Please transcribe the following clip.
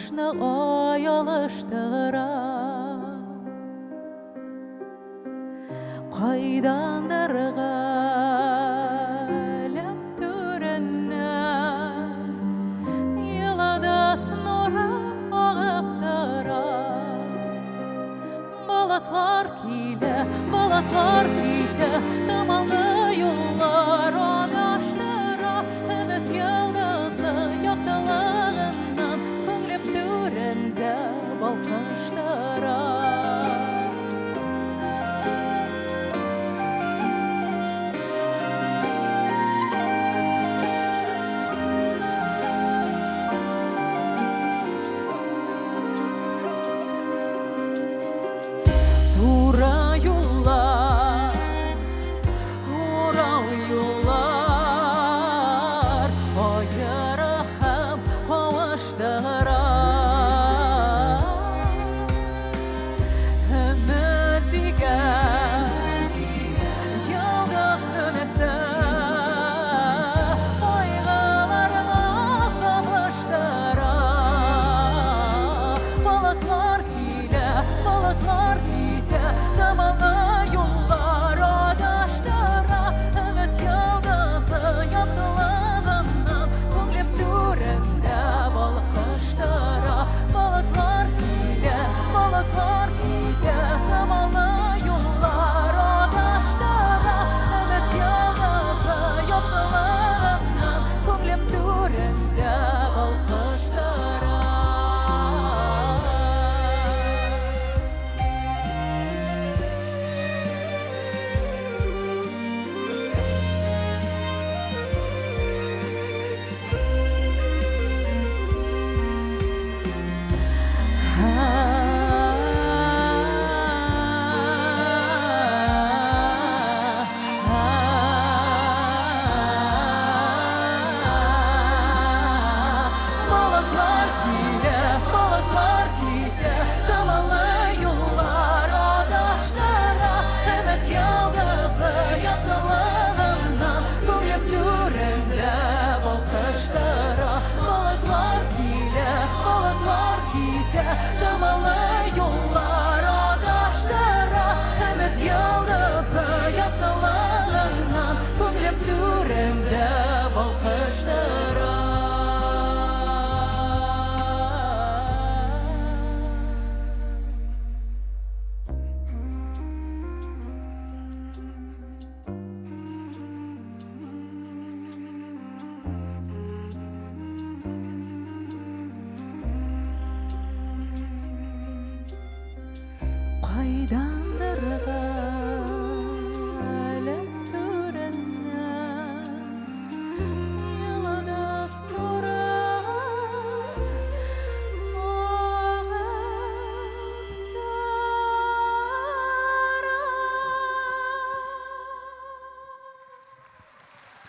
Кояшны ай алыштыра. Кайдандыр галәм түреннән Йолдыз нуры агып тора. Болытлар килә, болытлар китә, Томанлы юллар адаштыра. Өмет йолдызы яктылыгыннан Күңлем түрендә балкыштыра. Тура юллар, урау юллар, Аера һәм кавыштыра. Өмет дигән йолдыз сүнсә, Кайгыларга сабыштыра. Болытлар килә, болытлар китә, Томанлы юллар адаштыра. Өмет йолдызы яктылыгыннан Күңлем түрендә балкыштыра. Болытлар килә, болытлар китә, Томанлы юллар адаштыра. Өмет йолдызы яктылыгыннан Күңлем түрендә балкыштыра. Болытлар килә, болытлар китә, Томанлы юллар адаштыра. Өмет йолдызы яктылыгыннан Күңлем түрендә балкыштыра. Болытлар килә, болытлар китә, Томанлы юллар адаштыра. Өмет йолдызы яктылыгыннан Күңлем түрендә балкыштыра. Кайдандыр